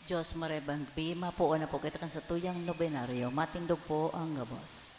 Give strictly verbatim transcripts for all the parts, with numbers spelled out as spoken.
Diyos Maria Bangbi, mapuon na po kita kan satuyang nobenaryo. Matindog po ang gabos.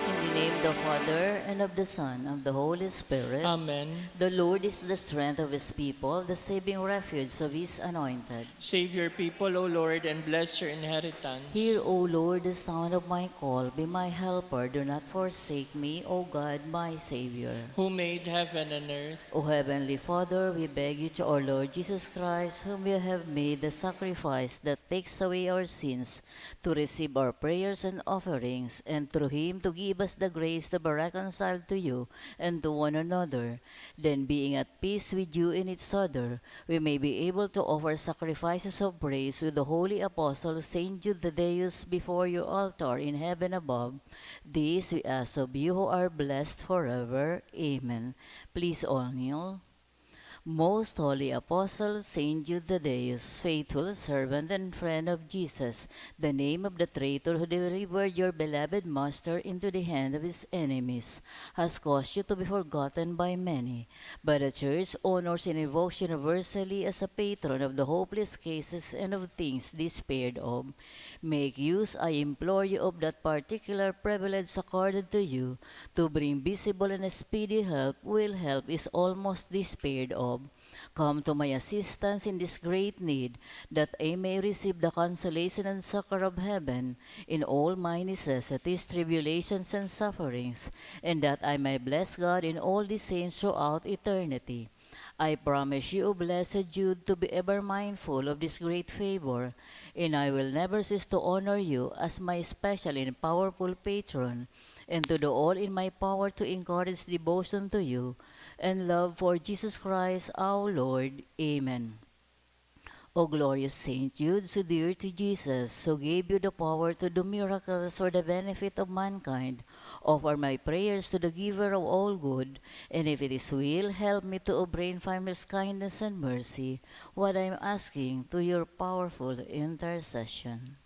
In the name of the Father, and of the Son, and of the Holy Spirit. Amen. The Lord is the strength of his people, the saving refuge of his anointed. Save your people, O Lord, and bless your inheritance. Hear, O Lord, the sound of my call. Be my helper. Do not forsake me, O God, my Savior. Who made heaven and earth. O Heavenly Father, we beg you through our Lord Jesus Christ, whom you have made the sacrifice that takes away our sins, to receive our prayers and offerings, and through him to give us the grace to be reconciled to you and to one another. Then, being at peace with you and each other, we may be able to offer sacrifices of praise with the holy apostle Saint Jude Thaddeus before your altar in heaven above. This we ask of you who are blessed forever. Amen. Please all kneel. Most Holy Apostle Saint Jude Thaddeus, faithful servant and friend of Jesus, the name of the traitor who delivered your beloved Master into the hand of his enemies has caused you to be forgotten by many, but the Church honors and invokes universally as a patron of the hopeless cases and of things despaired of. Make use, I implore you, of that particular privilege accorded to you to bring visible and speedy help where help is almost despaired of. Come to my assistance in this great need, that I may receive the consolation and succor of heaven in all my necessities, tribulations, and sufferings, and that I may bless God in all the saints throughout eternity. I promise you, O Blessed Jude, to be ever mindful of this great favor, and I will never cease to honor you as my special and powerful patron, and to do all in my power to encourage devotion to you and love for Jesus Christ our Lord. Amen. O glorious Saint Jude, so dear to Jesus, who gave you the power to do miracles for the benefit of mankind, offer my prayers to the Giver of all good, and if it is will, help me to obtain fame's kindness and mercy, what I am asking to your powerful intercession.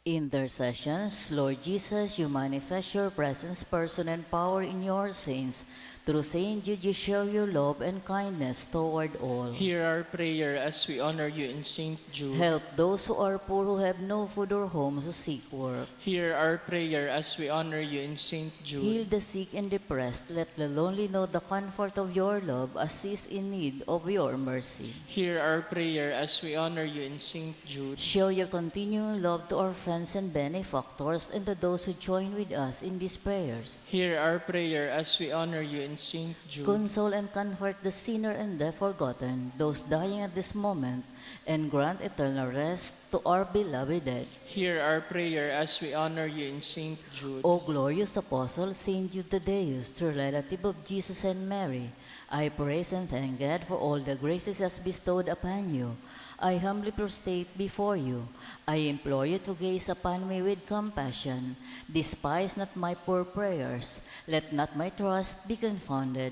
Intercessions. Lord Jesus, you manifest your presence, person, and power in your saints. Through Saint Jude, you show your love and kindness toward all. Hear our prayer as we honor you in Saint Jude. Help those who are poor, who have no food or home, who seek work. Hear our prayer as we honor you in Saint Jude. Heal the sick and depressed. Let the lonely know the comfort of your love, assist in need of your mercy. Hear our prayer as we honor you in Saint Jude. Show your continuing love to our friends and benefactors, and to those who join with us in these prayers. Hear our prayer as we honor you in Saint Jude. Console and comfort the sinner and the forgotten, those dying at this moment, and grant eternal rest to our beloved dead. Hear our prayer as we honor you in Saint Jude. O glorious Apostle, Saint Jude Thaddeus, true relative of Jesus and Mary, I praise and thank God for all the graces He has bestowed upon you. I humbly prostrate before you. I implore you to gaze upon me with compassion. Despise not my poor prayers. Let not my trust be confounded.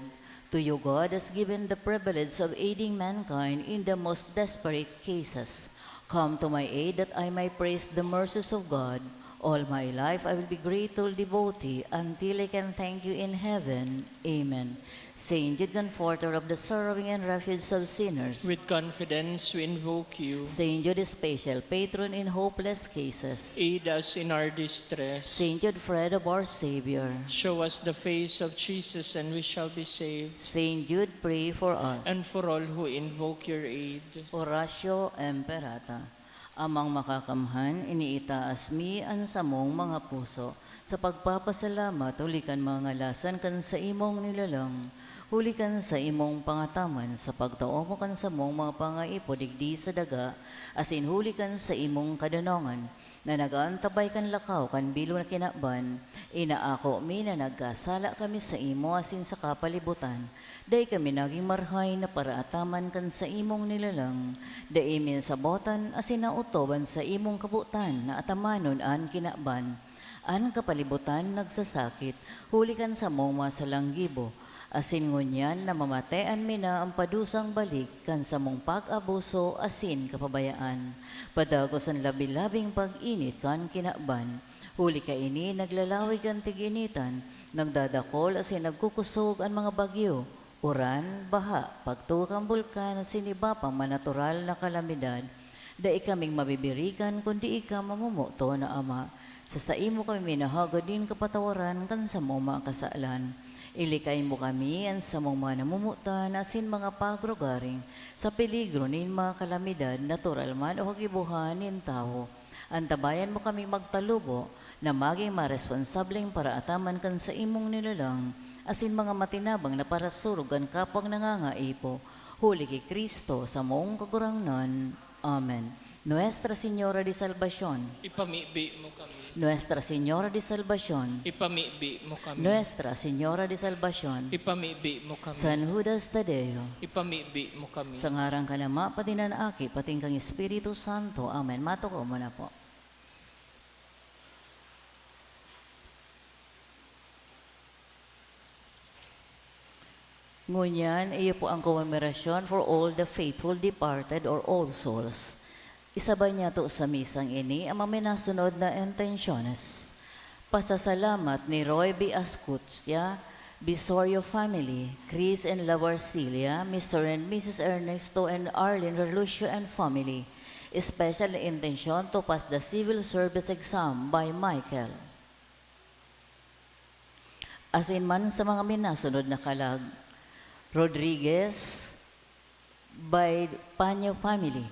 To you God has given the privilege of aiding mankind in the most desperate cases. Come to my aid that I may praise the mercies of God. All my life I will be grateful devotee until I can thank you in heaven. Amen. Saint Jude, comforter of the sorrowing and refuge of sinners. With confidence we invoke you. Saint Jude, special patron in hopeless cases. Aid us in our distress. Saint Jude, friend of our Savior. Show us the face of Jesus and we shall be saved. Saint Jude, pray for us. And for all who invoke your aid. Oratio Imperata. Amang Makakamhan, iniitaas mi an samong mga puso sa pagpapasalamat huli kan mga ngalasan kan saimong nilalang, huli kan saimong pangataman sa pagtao mo kan samong mga pangaipo digdi sa daga, asin huli kan saimong kadonongan na nag-aantabay kan lakaw kan bilog na kinaban. Inaako mi na nagkasala kami saimo asin sa kapalibutan. Dai kami nagin marahay na paraataman kan saimong nilalang. Dai mi nasabotan asin naotob an saimong kabotan na atamanon an kinaban. An kapalibutan nagsasakit huli kan samong mga salang gibo, asin ngunyan namamatean mi na an padusang balik kan samong pag-abuso asin kapabayaan. Padagos an labi-labing pag-init kan kinaban. Huli kaini, naglalawig an tig-initan, nagdadakol asin nagkukusog an mga bagyo, uran, baha, pagtuga kan bulkan asin iba pang mga natural na kalamidad. Dai kaming mabibirikan kun dai ka mamomoton na Ama. Sa saimo kami minahagad nin kapatawaran kan samong mga kasalan. Ilikay mo kami, an samong mga namomotan asin mga pagrugaring, sa peligro nin mga kalamidad, natural man o kagibohan nin tawo. Antabayan mo kaming magtalubo na magin maresponsableng paraataman kan saimong nilalang asin mga matinabang na parasurog kan kapwang nangangaipo, huli ki Cristo, samong Kagurangnan. Amen. Nuestra Señora de Salvacion. Ipamibi mo kami. Nuestra Señora de Salvacion. Ipamibi mo kami. Nuestra Señora de Salvacion. Ipamibi mo kami. San Judas Tadeo. Ipamibi mo kami. Sa ngaran kan Ama, pati kan Aki, pati kan Espiritu Santo. Amen. Matukaw mo na po. Ngunyan, iyo po ang komemoration for all the faithful departed or all souls. Isabay niyato sa misang ini ang mga minasunod na intensyones. Pasasalamat ni Roy B. Ascutia, Bisorio family, Chris and Laura Cilia, Mister and Missus Ernesto and Arlene Relucio and family. Special na intensyon to pass the civil service exam by Michael. Asin man sa mga minasunod na kalag, Rodriguez by Panyo family,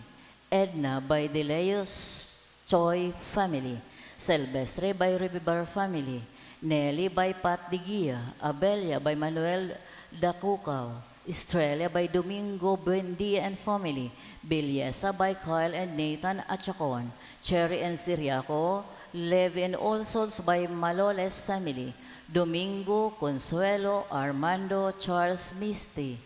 Edna by De Leos Choi family, Silvestre by Revivar family, Nelly by Pat de Guia, Abelia by Manuel Dacucao, Estrella by Domingo Buendia and family, Belleza by Kyle and Nathan Achacon, Cherry and Siriaco, Levi and All Souls by Maloles family, Domingo, Consuelo, Armando, Charles, Misty,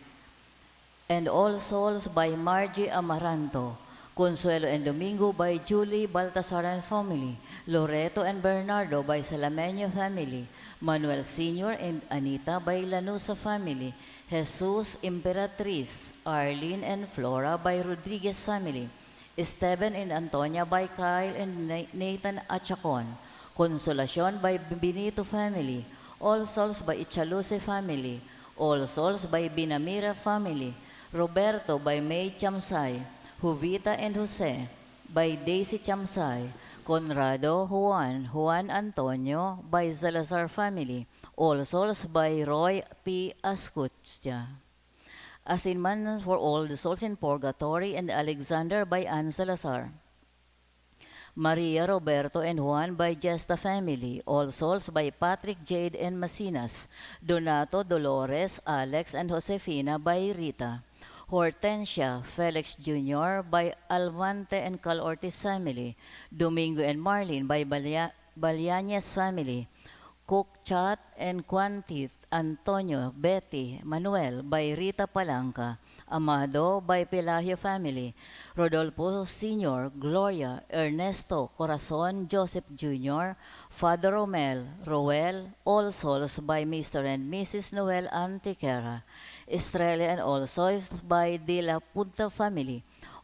and All Souls by Margie Amaranto, Consuelo and Domingo by Julie Baltasar and family, Loreto and Bernardo by Salameño family, Manuel Senior and Anita by Lanusa family, Jesus, Imperatriz, Arlene and Flora by Rodriguez family, Esteban and Antonia by Kyle and Na-, Nathan Achacon, Consolacion by Benito family, All Souls by Ichaluce family, All Souls by Binamira family, Roberto by May Chamsay, Jovita and Jose by Daisy Chamsay, Conrado, Juan, Juan Antonio by Salazar family, All Souls by Roy P. Ascutia. Asin man for all the souls in purgatory and Alexander by Anne Salazar. Maria, Roberto, and Juan by Gesta family, all souls by Patrick, Jade, and Masinas, Donato, Dolores, Alex, and Josefina by Rita, Hortensia, Felix Junior by Alvante and Cal Ortiz family, Domingo and Marlene by Balia-, Baliañez family, Cook, Chat, and Quantit, Antonio, Betty, Manuel by Rita Palanca, Amado by Pelagio family, Rodolfo Senior, Gloria, Ernesto, Corazon, Joseph Junior, Father Romel, Roel, all souls by Mister and Missus Noel Antiquera, Estrella and all souls by De La Punta family,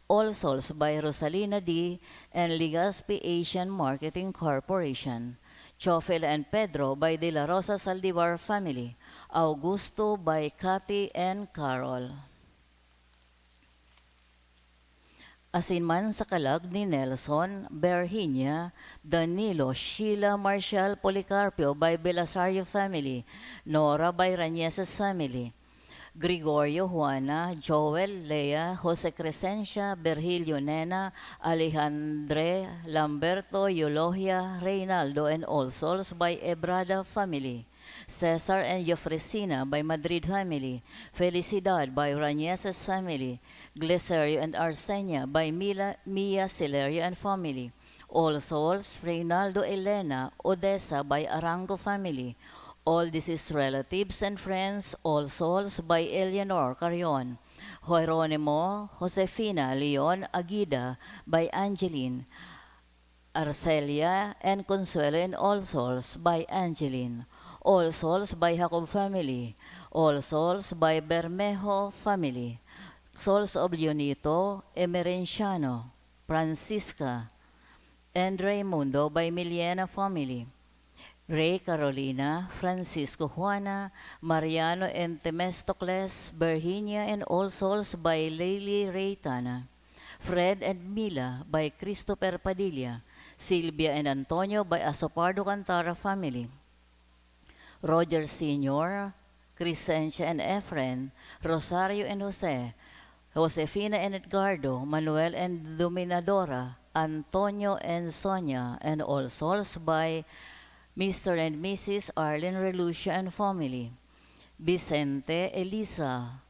all souls by Rosalina D and Legazpi Asian Marketing Corporation, Chofel and Pedro by De La Rosa Saldivar family, Augusto by Cathy and Carol. Asin man sa kalag ni Nelson, Virginia, Danilo, Sheila, Marshall, Policarpio by Belisario family, Nora by Rañeses family, Gregorio, Juana, Joel, Lea, Jose Crescencia, Virgilio, Nena, Alejandre, Lamberto, Eulogia, Reynaldo, and all souls by Ebrada family, Cesar and Jofresina by Madrid family, Felicidad by Rañeses family, Gleserio and Arsenia by Mila, Mia Celerio and family, all souls, Reynaldo, Elena, Odessa by Arango family, all deceased relatives and friends, all souls by Eleanor Carrion, Jeronimo, Josefina, Leon, Agida by Angeline, Arcelia, and Consuelo, and all souls by Angeline, all souls by Jacob family, all souls by Bermejo family, souls of Leonito, Emerenciano, Francisca, and Raymundo by Miliena family, Ray, Carolina, Francisco, Juana, Mariano, and Temestocles, Virginia, and all souls by Lily Reytana, Fred and Mila by Christopher Padilla, Silvia and Antonio by Asopardo Cantara family, Roger Senior, Crescencia and Efren, Rosario and Jose, Josefina and Edgardo, Manuel and Dominadora, Antonio and Sonia, and all souls by Mister and Missus Arlene Relucia and family, Vicente, Elisa,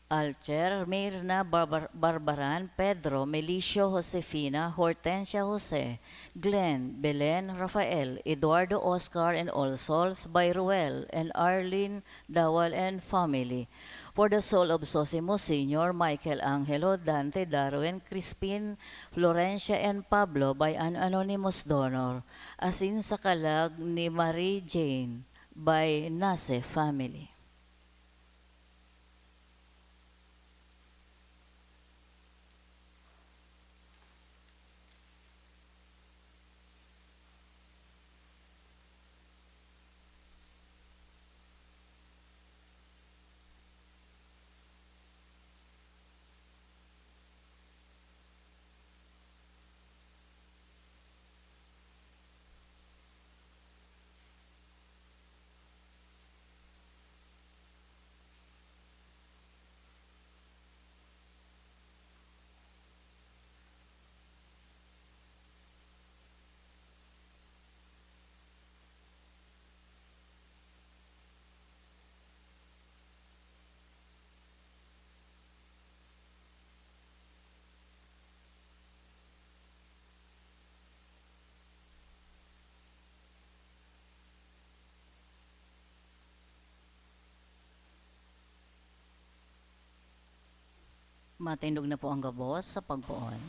Alcher, Mirna, Barbar-, Barbaran, Pedro, Melicio, Josefina, Hortensia, Jose, Glenn, Belen, Rafael, Eduardo, Oscar, and all souls by Ruel and Arlene Dawal and family. For the soul of Sosimo Senior, Michael Angelo, Dante, Darwin, Crispin, Florencia, and Pablo by an anonymous donor, asin sa kalag ni Marie Jane by Nase family. Matindog na po ang gabos sa pagpoon.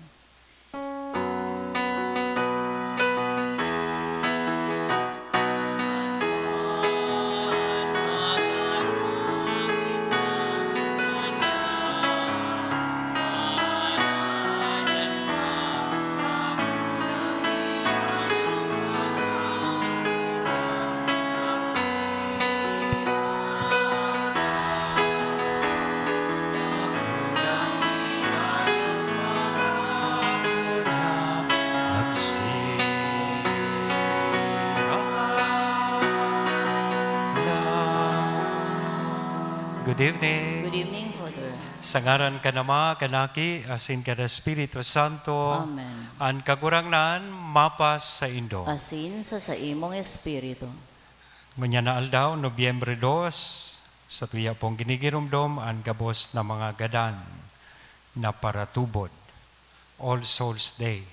Good evening. Good evening po. Sa ngaran kan Ama, kan Aki, asin kan Espiritu Santo. Amen. An Kagurangnan mapasaindo. Asin sa saimong espiritu. Ngunyan na aldaw, Nobyembre dos, satuya pong ginigiromdom an gabos na mga gadan na paratubod, All Souls Day.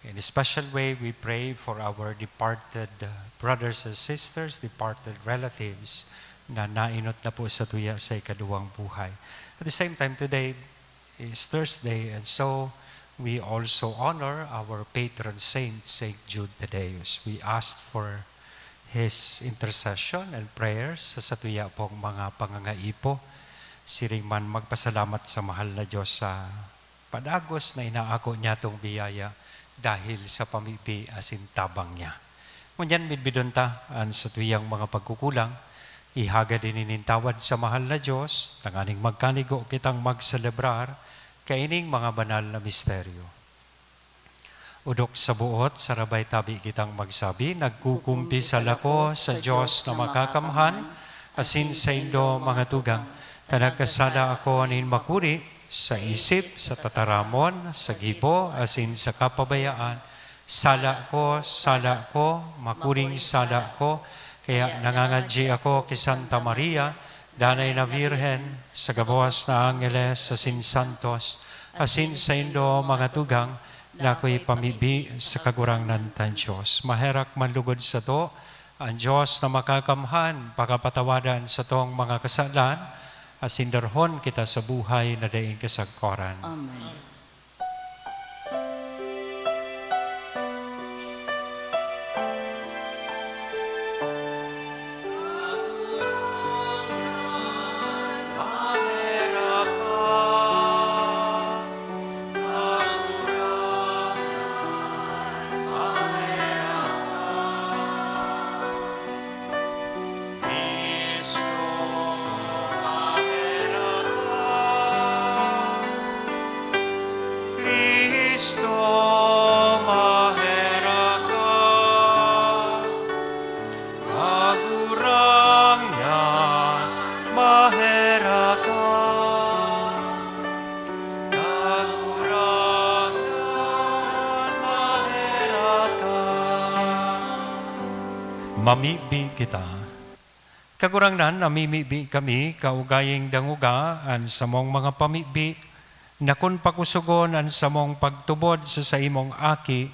In a special way, we pray for our departed, uh, brothers and sisters, departed relatives na nainot na po satuya sa ikaduwang buhay. At the same time, today is Thursday, and so we also honor our patron saint, Saint Jude Thaddeus. We ask for his intercession and prayers sa satuya pong mga pangangaipo. Siring man, magpasalamat sa mahal na Diyos sa padagos na inaako niyatong biyaya dahil sa pamibi asin tabang niya. Ngunyan, midbidon ta an satuyang mga pagkukulang, ihagad ini nin tawad sa mahal na Diyos, tanganing magkanigo kitang magselebrar kaining mga banal na misteryo. Odok sa buot, sarabay tabi kitang magsabi, "Nagkukumpisal ako sa Diyos na makakamhan, asin saindo, mga tugang, ta nagkasala ako nin makuri, sa isip, sa tataramon, sa gibo, asin sa kapabayaan. Sala ko, sala ko, makuring sala ko. Kaya nangangadyi ako ki Santa Maria, Danay na Birhen, sa gabos na angheles asin santos, asin saindo, mga tugang, na akoy pamibi sa Kagurangnan tang Dios." Maherak manlugod sato an Dios na Makakamhan, pakapatawadan satong mga kasalan, asin darhon kita sa buhay na daing kasagkoran. Amen. Cristo, maherak ka. Cristo, maherak ka. Kagurangnan, maherak ka. Kagurangnan, maherak ka. Mamibi kita. Kagurangnan, namimibi kami, kaugaying dangoga an samong mga pamibi, na kun pakosogon an samong pagtubod sa saimong Aki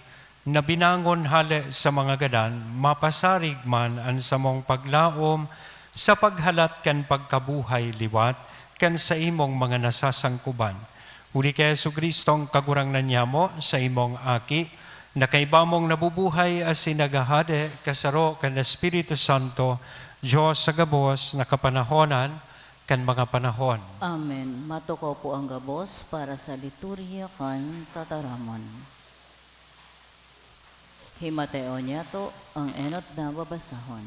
na binangon hale sa mga gadan, mapasarig man an samong paglaom sa paghalat kan pagkabuhay liwat kan saimong mga nasasangkoban. Huli ki Jesu-Cristong Kagurangnan nyamo, saimong Aki, na kaiba mong nabubuhay asin naghahade kasaro kan Espiritu Santo, Dios sa gabos na kapanahonan kan mga panahon. Amen. Matukaw po ang gabos para sa liturhiya kan tataramon. Himateon niyato ang enot na babasahon.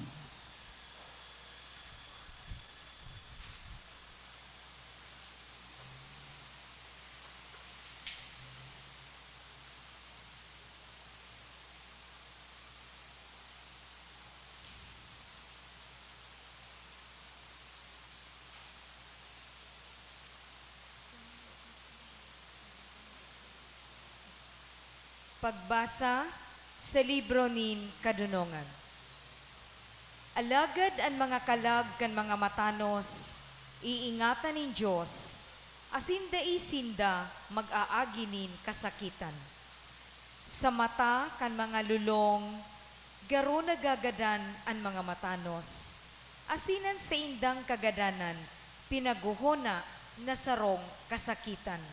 Pagbasa sa libro nin Kadonongan. Alagad an mga kalag kan mga matanos iingatan nin Dios, asin dai sinda mag-aagi nin kasakitan. Sa mata kan mga lolong, garo nagagadan an mga matanos, asin an saindang kagadanan pinaguhona na sarong kasakitan.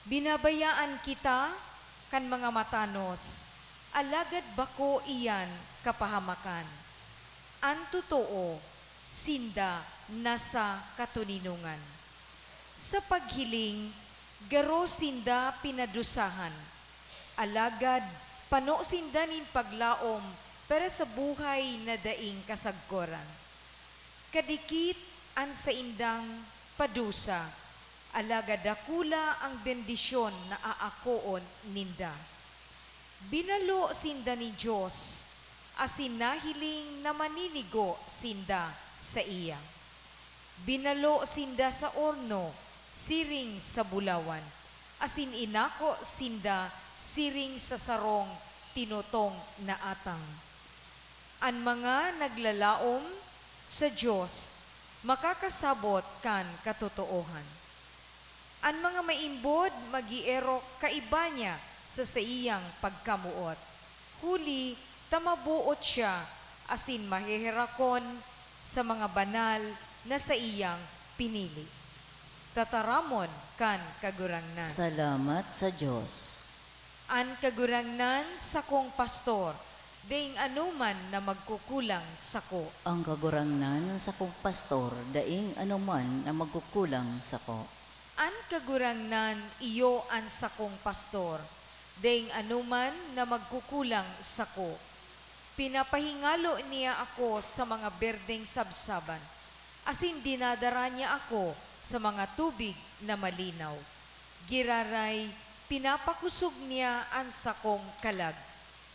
Binabayaan kita kan mga matanos, alagad bako iyan kapahamakan. An totoo, sinda nasa katoninongan. Sa paghiling, garo sinda pinadusahan, alagad pano sinda nin paglaom para sa buhay na daing kasagkoran. Kadikit an saindang padusa, alagad dakula ang bendisyon na aakoon ninda. Binalo sinda nin Dios, asin nahiling na maninigo sinda saiya. Binalo sinda sa orno siring sa bulawan, asin inako sinda siring sa sarong tinutong na atang. An mga naglalaom sa Dios makakasabot kan katotoohan. An mga maimbod mag-eerok kaiba niya sa saiyang pagkamoot, huli ta maboot siya asin maheherakon sa mga banal na saiyang pinili. Tataramon kan Kagurangnan. Salamat sa Dios. An Kagurangnan sakong pastor, daing anoman na magkukulang sako. Ang Kagurangnan sakong pastor, daing anoman na magkukulang sako. An Kagurangnan iyo an sakong pastor, daing anoman na magkukulang sako. Pinapahingalo niya ako sa mga berdeng sabsaban, asin dinadara niya ako sa mga tubig na malinaw. Giraray, pinapakosog niya an sakong kalag.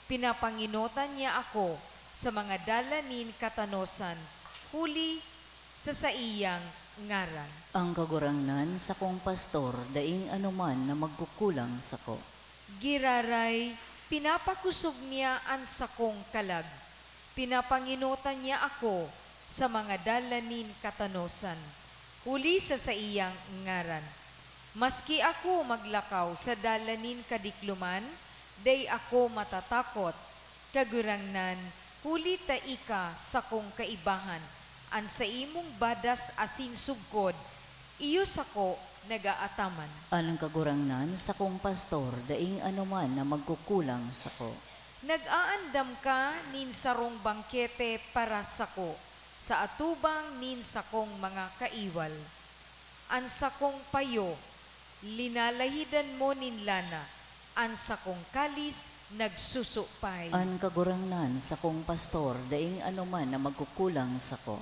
Pinapangenotan niya ako sa mga dalan nin katanosan, huli sa saiyang ngaran. Ang Kagurangnan sakong pastor, daing anoman na magkukulang sako. Giraray, pinapakosog niya an sakong kalag. Pinapangenotan niya ako sa mga dalan nin katanosan, huli sa saiyang ngaran. Maski ako maglakaw sa dalan nin kadikloman, dai ako matatakot, Kagurangnan, huli ta ika sakong kaibahan, an saimong badas asin sugkod, iyo sako nag-aataman. An Kagurangnan sakong pastor, daing anoman na magkukulang sako. Nag-aandam ka nin sarong bangkete para sako, sa atubang nin sakong mga kaiwal. An sakong payo, linalahidan mo nin lana, an sakong kalis nagsusupay. An Kagurangnan sakong pastor, daing anoman na magkukulang sako.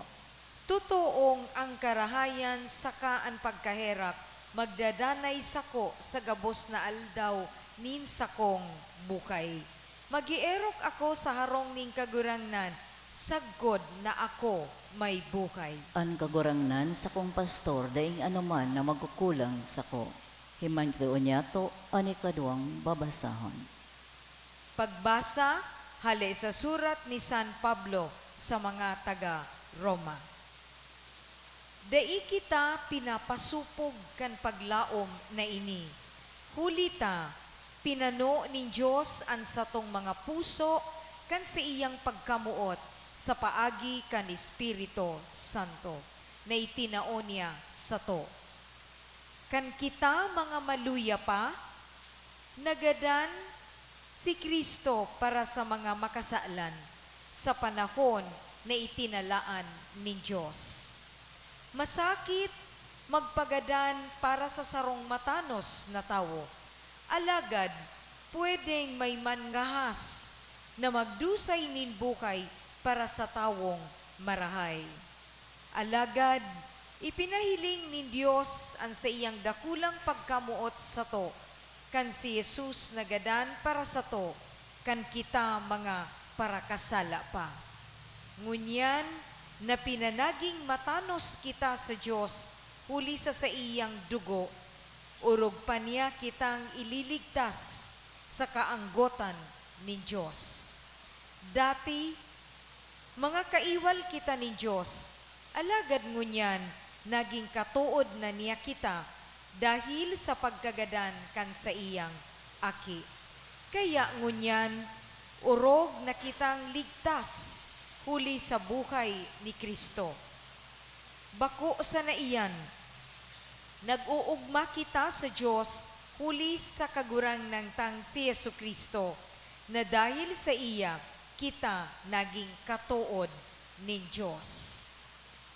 Totoong ang karahayan saka an pagkaherak magdadanay sako sa gabos na aldaw nin sakong buhay. Mag-eerok ako sa harong nin Kagurangnan, sagkod na ako may buhay. An Kagurangnan sakong pastor, daing anoman na magkukulang sako. Himan ki Onyato, an ikaduwang babasahon. Pagbasa hale sa surat ni San Pablo sa mga taga Roma. Dai kita pinapasopog kan paglaom na ini, huli ta pinano nin Dios an satong mga puso kan saiyang pagkamoot sa paagi kan Espiritu Santo na itinao niya sato. Kan kita mga maluya pa, nagadan si Cristo para sa mga makasalan sa panahon na itinalaan nin Dios. Masakit magpagadan para sa sarong matanos na tawo, alagad pwedeng may manghahas na magdusay nin buhay para sa tawong marahay. Alagad ipinahiling nin Dios an saiyang dakulang pagkamoot sato, kan si Jesus nagadan para sato, kan kita mga parakasala pa. Ngunyan na pinanaging matanos kita sa Dios huli sa saiyang dugo, orog pa niya kitang ililigtas sa kaanggotan nin Dios. Dati, mga kaiwal kita nin Dios, alagad ngunyan nagin katood na niya kita dahil sa pagkagadan kan saiyang Aki. Kaya ngunyan, orog na kitang ligtas huli sa buhay ni Cristo. Bako sana iyan, nag-oogma kita sa Dios huli sa Kagurangnan tang si Jesu-Cristo, na dahil saiya kita nagin katood nin Dios.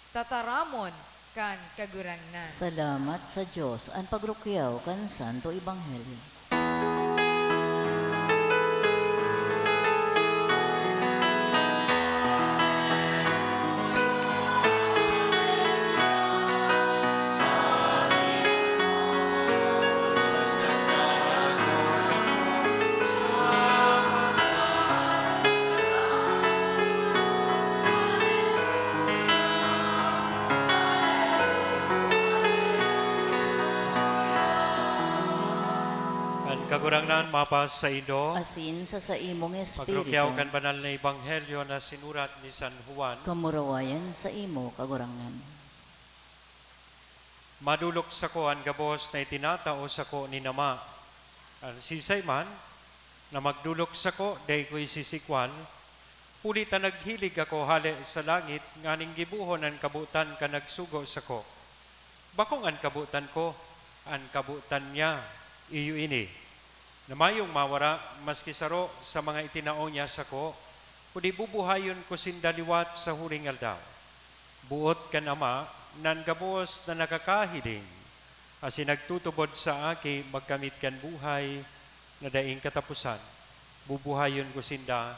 Tataramon kan Kagurangnan. Salamat sa Dios. An pagrukyaw kan Santo Ebanghelyo. Kagurangnan mapasaindo. Asin sa saimong Pagrukyaw kan espiritu. Banal na Ebanghelyo na sinurat ni San Juan. Kamurawayan sa imo, Kagurangnan. Madolok sako an gabos na itinatao sako nin Ama. An siisay man na magdolok sako, dai ko isisikwal, huli ta naghilig ako hale sa langit nganing gibohon an kabotan kan nagsugo sako. Bakong an kabotan ko, an kabotan niya, iyo ini, na mayong mawara maski saro sa mga itinao niya sako, kundi bubuhayon ko sinda liwat sa huring aldaw. Boot kan Ama na an gabos na nakakahiling asin nagtutubod sa Aki magkamit kan buhay na daing kataposan. Bubuhayon ko sinda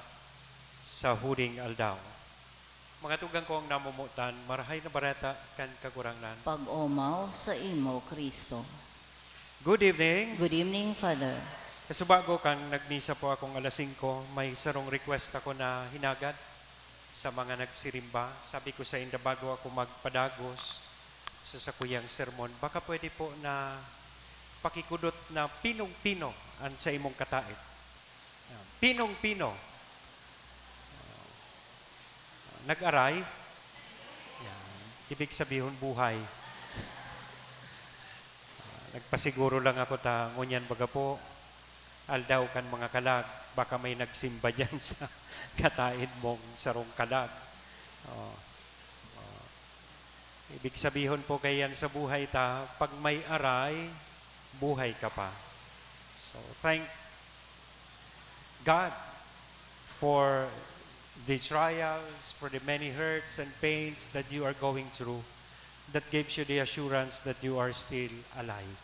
sa huring aldaw. Mga tugang kong namomotan, Marahay na Bareta kan Kagurangnan. Pag-omaw sa imo, Kristo. Good evening. Good evening, Father. Kasubago kan nagmisa po akong alas singko, may sarong request ako na hinagad sa mga nagsirimba. Sabi ko sa inda bago ako magpadagos sa sakuyang sermon, baka pwede po na pakikudot na pinong-pino an sa imong kataed. Yan. Pinong-pino. Nag-aray. Yan. Ibig sabihon, buhay. Ah, nagpasiguro lang ako ta, ngunyan baga po, aldaw kan mga kalag, baka may nagsimba dyan sa kataed mong sarong kalag. Oh. Oh. Ibig sabihon po kaiyan sa buhay ta, pag may aray, buhay ka pa. So, thank God for the trials, for the many hurts and pains that you are going through, that gives you the assurance that you are still alive.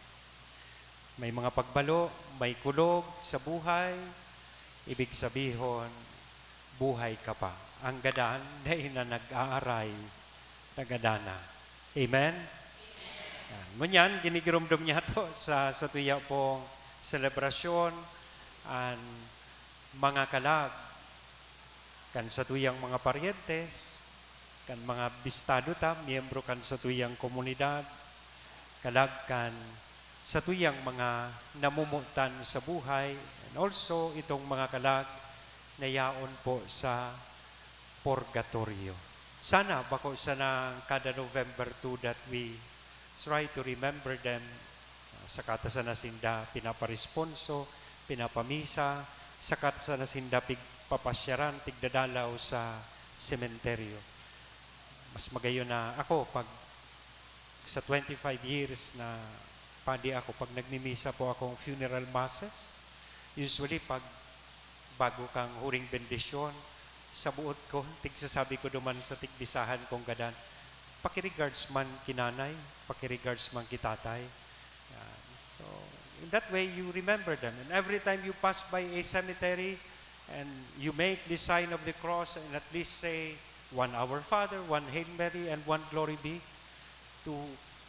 May mga pagbalo, may kulog sa buhay, ibig sabihon, buhay ka pa. Ang gadan, dai na nag-aaray, naggadan na. Amen? Yan. Ngunyan, ginigiromdom niya to sa, sa tuya pong selebrasyon, an mga kalag kan satuyang mga paryentes, kan mga bistado ta, miyembro kan satuyang komunidad, kalag kan satuyang mga namomotan sa buhay, and also itong mga kalag na yaon po sa purgatorio. Sana bako sana kada November two that we try to remember them. Ah, saka ta sana sinda pinaparesponso, pinapamisa, saka ta sana sinda pigpapasyaran, tigdadalaw sa sementeryo. Mas magayon na ako pag sa twenty-five years na padi ako, pag nagmimisa po akong funeral masses, usually pag bago kang huring bendisyon, sa buot ko, tigsasabi ko duman sa tigbisahan kong gadan, "Paki-regards man ki nanay, paki-regards man ki tatay." Yan. So, in that way, you remember them. And every time you pass by a cemetery and you make the sign of the cross and at least say one Our Father, one Hail Mary, and one Glory Be, to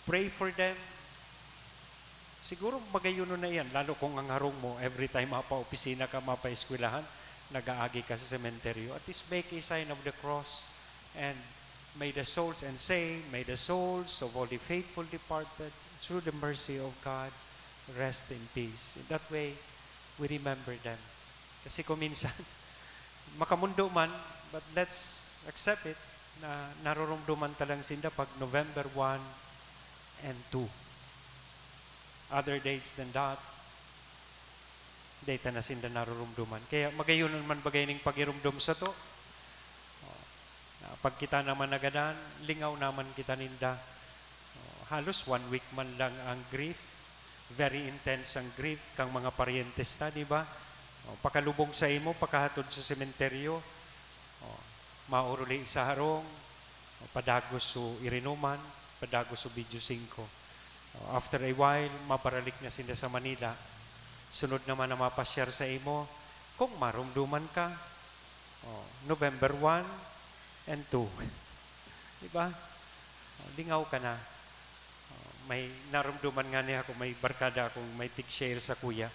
pray for them, siguro magayonon na iyan, lalo kung ang harong mo, every time mapa-opisina ka, mapa-eskwelahan, nag-aagi ka sa sementeryo. At least make a sign of the cross and may the souls, and say, "May the souls of all the faithful departed, through the mercy of God, rest in peace." In that way, we remember them. Kasi kung minsan, makamundo man, but let's accept it, na narurumduman ta lang sinda pag November one and two. Other dates than that, dai ta na sinda narurumduman. Kaya magayonon man bagay ning pagirumdom sato. Oh, na pag kita naman nagadan, lingaw naman kita ninda. Oh, halos one week man lang ang grief. Very intense ang grief kang mga paryentes ta, di ba? Oh, pakalubong sa imo, pakahatod sa sementeryo. Oh, mauruli sa harong, oh, padagos so irinuman, padagos so bidyo singko. Oh, after a while, mabaralik na sinda sa Manila. Sunod naman na mapasyar sa imo, kung marumduman ka, oh, November one and two. Di ba? Oh, lingaw ka na. Oh, may narumduman nga niya ako, may barkada akong may tig-share sa kuya.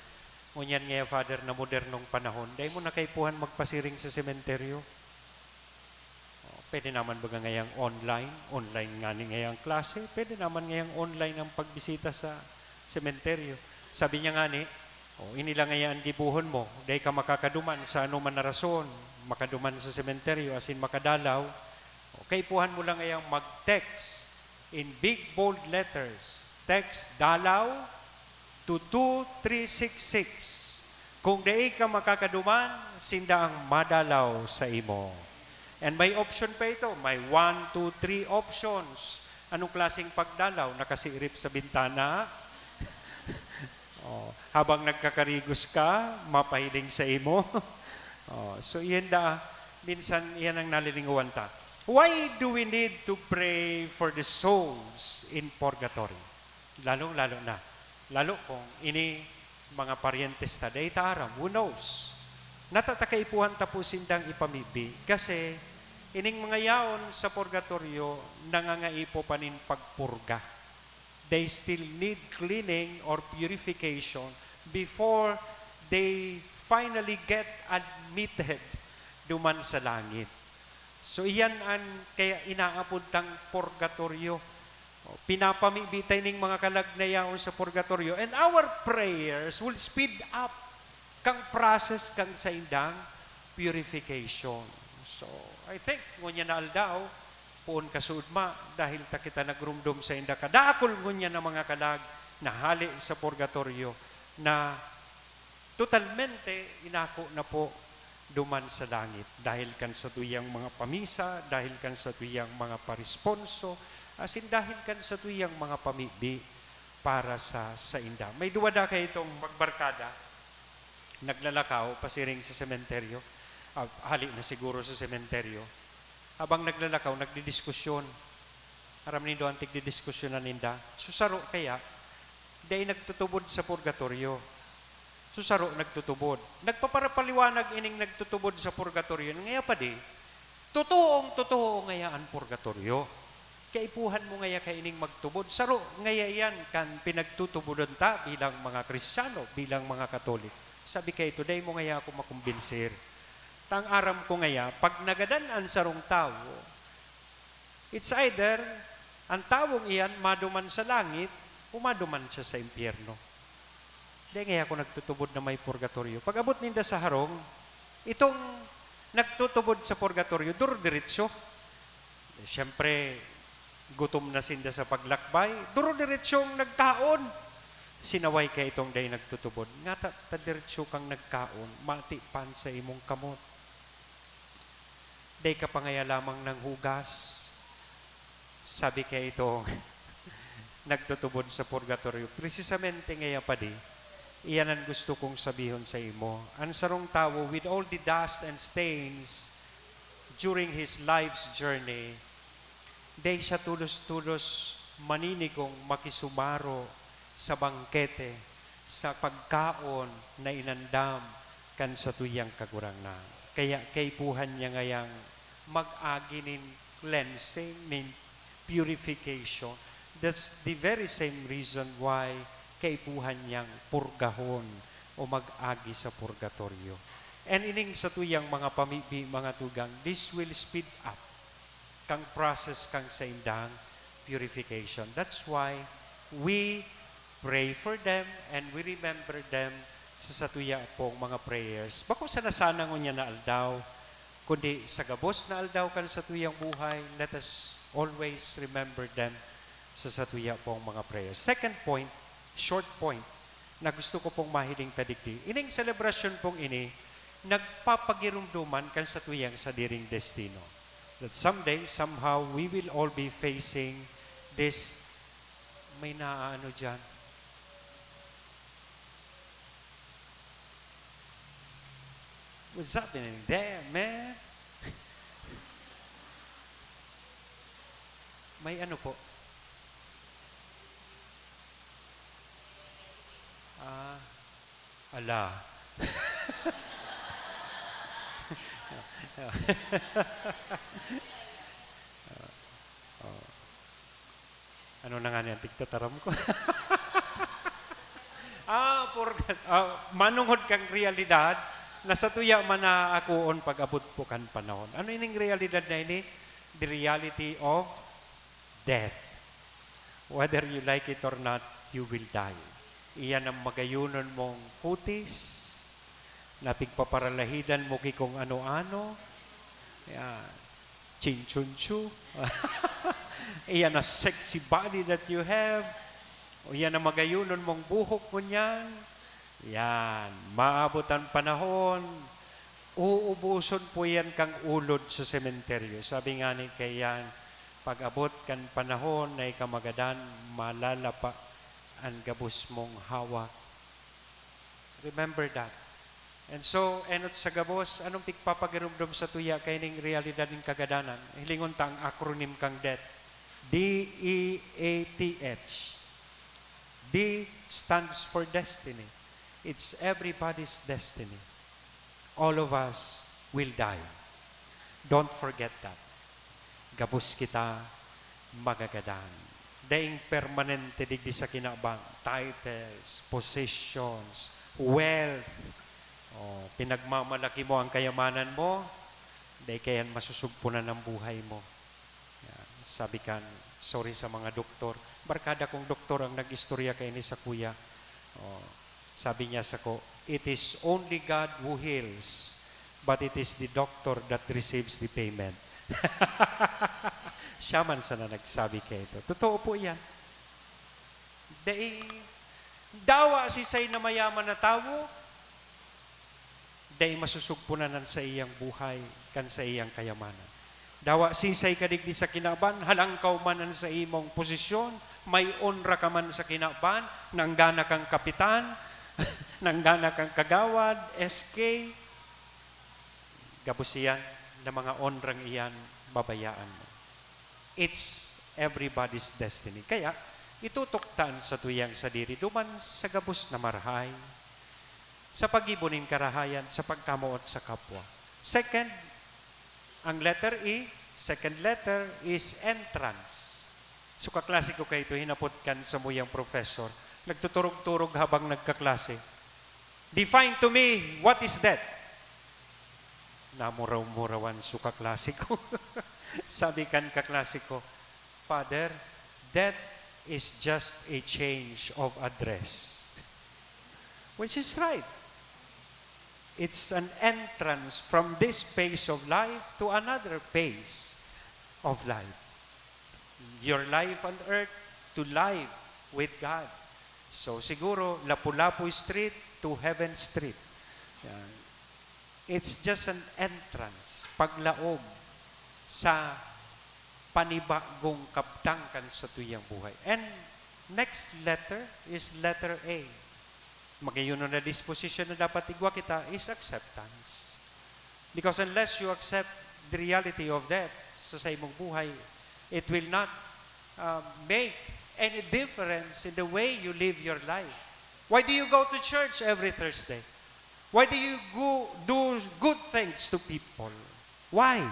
Ngunyan nga, Father, na modernong panahon, dai mo na kaipuhan magpasiring sa sementeryo. Oh, pwede naman baga ngayang online, online nga ni ngayang klase, pwede naman ngayang online ang pagbisita sa sementeryo. Sabi niya nga ni, O, ini lang ngaya an gibohon mo. Dai ka makakaduman sa anoman na rason. Makaduman sa sementeryo, asin makadalaw. O, kaipuhan mo lang ngayang mag-text in big bold letters. Text "dalaw" to two three six six. Kung dai ka makakaduman, sinda ang madalaw sa imo. And may option pa ito. May one, two, three options. Anong klaseng pagdalaw? Nakasirip sa bintana? Oh, habang nagkakarigos ka, mapahiling sa imo. Oh, so, iyan da, minsan iyan ang nalilingawan ta. Why do we need to pray for the souls in purgatory? Lalong-lalo na, lalo kung ini mga paryentes ta, dai ta aram, who knows? Nata ta kaipuhan ta po sindang ipamibi, kasi ining mga yaon sa purgatoryo nangangaipo pa nin pagpurga. They still need cleaning or purification before they finally get admitted duman sa langit. So, iyan an kaya inaapod tang purgatoryo. O, pinapamibi ta ining mga kalag na yaon sa purgatoryo. And our prayers will speed up kang process kang saindang purification. So, I think, ngunyan na aldaw, poon kasuodma, dahil ta kita nagrumdom sainda kadakul ngunyan na mga kalag na hale sa purgatoryo na totalmente inako na po duman sa langit dahil kan satuyang mga pamisa, dahil kan satuyang mga paresponso, asin dahil kan satuyang mga pamibi para sa sainda. May duwa da kaitong magbarkada, naglalakaw pasiring sa sementeryo, ah, hali na siguro sa sementeryo. Habang naglalakaw, nagdidiskusyon. Aram nindo an tigdidiskusyonan ninda? So, saro kaya, dai nagtutubod sa purgatoryo. So, saro nagtutubod. Nagpaparapaliwanag ining nagtutubod sa purgatoryo. Ngaya pa di, totoong totoo ngaya an purgatoryo. Kaipuhan mo ngaya kaining magtubod. Saro ngaya iyan kan pinagtutubodon ta bilang mga Kristiyano, bilang mga Katoliko. Sabi kaito, dai mo ngaya ako makumbinsir. Tang aram ko ngaya, pag nagadan an sarong tawo, it's either an tawong iyan maduman sa langit o maduman siya sa impyerno. Dai ngaya ako nagtutubod na may purgatoryo. Pag-abot ninda sa harong, itong nagtutubod sa purgatoryo, durdiretso. Siyempre, gutom na sinda sa paglakbay, durdiretsyong nagkaon. Sinaway kaitong dai nagtutubod. Ngata ta diretso kang nagkaon, mati pan sa imong kamot. Dai ka pa ngaya lamang nanghugas. Sabi kaitong nagtutubod sa purgatoryo, "Precisamente ngaya pa di, iyan an gusto kong sabihon sa imo. An sarong tawo, with all the dust and stains during his life's journey, dai siya tolos-tolos maninigong makisumaro sa bangkete, sa pagkaon na inandam kan satuyang Kagurangnan. Kaya kaipuhan niya ngayang mag-agi nin cleansing, nin purification. That's the very same reason why kaipuhan niyang purgahon o mag-agi sa purgatoryo." And ining satuyang mga pamibi, mga tugang, this will speed up kang process kang saindang purification. That's why we pray for them and we remember them sa satuya pong mga prayers. Bako sana sana ngunyan na aldaw, kundi sa gabos na aldaw kan satuyang buhay, let us always remember them sa satuya pong mga prayers. Second point, short point, na gusto ko pong mahiling ta digdi. Ining selebrasyon pong ini, nagpapagirumdoman kan satuyang sadiring destino. That someday, somehow, we will all be facing this, may naaano diyan. What's happening there, man? May ano po? Ah, ala. Oh. Ano na nga niyan, tigtataram ko? Ah, for, ah, manongod kang realidad, na satuya man na akoon pag-abot po kan panahon. Ano ining realidad na ini? The reality of death. Whether you like it or not, you will die. Iyan ang magayonon mong kutis na pigpaparalahidan mo ki kung ano-ano. Yan. Chinchunchu. Iyan ang sexy body that you have. O yan ang magayonon mong buhok ngunyan. Yan. Maabot ang panahon, uubuson po yan kang ulod sa sementeryo. Sabi nga ni kaiyan, pag-abot kan panahon na ika magadan, malalapa an gabos mong hawak. Remember that. And so, enot sa gabos, anong pigpapagirumdom sa tuya kaining realidad nin kagadanan? Hilingon ta ang acronym kang death. D E A T H. D stands for destiny. It's everybody's destiny. All of us will die. Don't forget that. Gabos kita magagadan. Daing permanente digdi sa kinaban, titles, positions, wealth. O, pinagmamalaki mo ang kayamanan mo, dai kaiyan masusugpunan ang buhay mo. Yan. Sabi kan, sorry sa mga doktor. Barkada kong doktor ang nag-istorya kaini sa kuya. O, sabi niya sako, "It is only God who heals, but it is the doctor that receives the payment." Siya man sana nagsabi kaito. Totoo po yan. Dai, dawa sisay na mayaman na tawo, dai masusugpunan an saiyang buhay kan saiyang kayamanan. Dawa sisay ka digdi sa kinaban, halangkaw man an sa imong posisyon, may onra ka man sa kinaban, nanggana kang kapitan, nanggana kang kagawad, S K, gabos iyan na mga onrang iyan, babayaan mo. It's everybody's destiny. Kaya, itutok ta an satuyang sadiri duman sa gabos na marahay, sa paggibo nin karahayan, sa pagkamoot sa kapwa. Second, ang letter E, second letter is entrance. So, kaklase ko kaito, hinapot kan samuyang professor, nagtuturog-turog habang nagkaklase, "Define to me, what is death?" Namuraw-murawan so kaklase ko. Sabi kan kaklase ko, "Father, death is just a change of address." Which is right. It's an entrance from this phase of life to another phase of life. Your life on earth to life with God. So, siguro, Lapu-Lapu Street to Heaven Street. Yan. It's just an entrance, paglaom sa panibagong kabtang kan satuyang buhay. And next letter is letter A. Magayon na disposition na dapat igwa kita is acceptance. Because unless you accept the reality of death sa saimong buhay, it will not, uh, make any difference in the way you live your life. Why do you go to church every Thursday? Why do you go do good things to people? Why?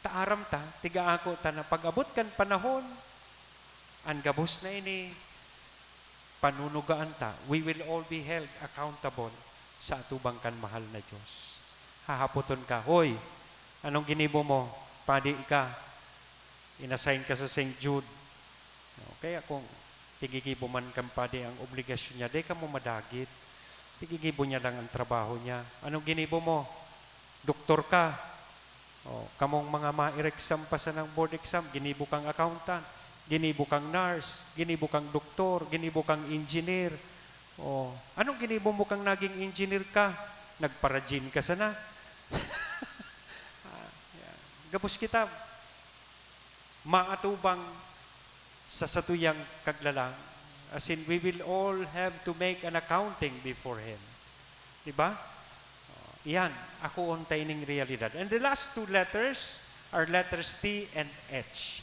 Ta aram ta, tiga ako ta na pag-abot kan panahon, an gabos na ini, panunugaan ta, we will all be held accountable sa atubang kan mahal na Diyos. Hahapoton ka, "Hoy, anong ginibo mo? Padi ka, inassign ka sa Saint Jude." No, kaya kung tigigibo man kan padi ang obligasyon niya, di ka mo madagit. Tigigibo niya lang ang trabaho niya. "Anong ginibo mo? Doktor ka." O, kamong mga ma-exam pa sanang board exam, ginibo kang accountant, ginibo kang nurse, ginibo kang doktor, ginibo kang engineer. O, anong ginibo mo kang naging engineer ka? Nagpara-gin ka sana. Ah, yeah. Gabos kita maatubang sa satuyang Kaglalang. As in, we will all have to make an accounting before Him. Di ba? Oh, iyan, akoon ta ining realidad. And the last two letters are letters T and H,